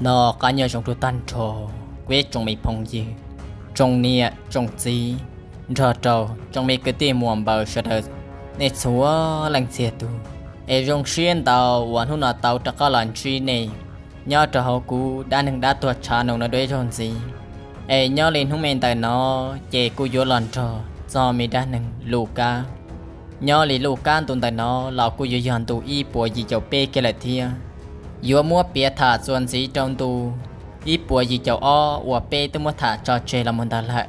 Noj qab nyob zoo rau tag nrho kuv ib tsoom me phooj ywg, tsoom niam tsoom txiv, nrog rau tsoom me kwv tij muam npawg sawv daws, nej txhua leej txhia tus. Es zoo siab ntau uas hnub no tau rov qab los ntsib nej nyob rau hauv kuv dab neeg dab tuag tshav no dua ib zaug ntxiv. Es nyob li hnub me ntawm no ces kuj yuav los nrog txog me dab neeg Lukab. Nyob li Lukab ntu ntawm no los kuj yuav yog ntu ib puas yim caum peb kiag lawm thiab. Yuav muab piav tham txuas ntxiv rau ntu ib puas yim caum ob uas peb twb muab tham tso tseg los mus ntag lawm.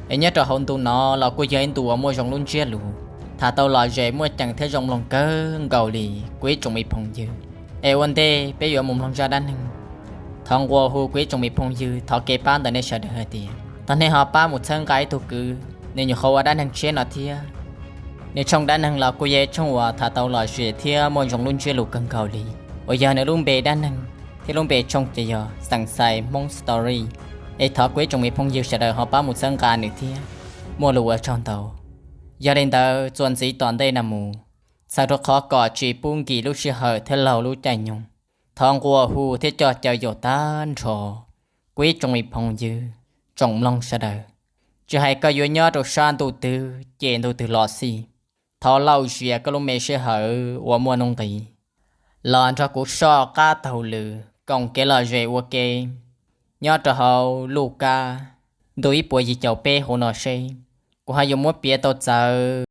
Es nyob rau hauv ntu no los kuj yog ib ntu uas muaj zoo lub ntsiab lus, tham tau lom zem muaj ceem thiab zoo mloog kawg nkaus li kuv ib tsoom me phooj ywg. Es ua ntej peb yuav mus mloog zaj dab neeg, thov nqua hu kuv ib tsoom me phooj ywg thov kev pab ntawm nej sawv daws hais tias thov nej ho pab mus txhawb nqa ib tug kwv, nws nyuam qhuav ua dab neeg tshiab no thiab. Nws tshooj dab neeg los kuj yog ib tshooj uas tham tau lom zem thiab muaj zoo lub ntsiab lus kawg nkaus li, uas yog nws lub npe dab neeg thiab lub npe tshooj ces yog Xeem Xais Hmoob Story. Es thov kuv ib tsoom me phooj ywg sawv daws ho pab mus txhawb nqa nws thiab, muaj lus ua tsaug ntau. Yog li ntawd txuas ntxiv tom ntej no mus, txhawm rau qhov kom tsis pub nkim lub sij hawm thiab laug lub caij nyoog, thov nqua hu thiab coj caw yaum tag nrho kuv ib tsoom me phooj ywg, tsoom mloog sawv daws, tsis hais koj yuav nyob rau sab ntuj twg ces ntuj twg los xij, thov lauj zias koj lub me sij hawm uas muaj nuj nqis los nrog kuv soj qab taug lw koom kev lom zem ua ke nyob rau hauv Lukab ntu ib puas yim caum peb hauv no seb kuv ho yuav muab piav tau txawv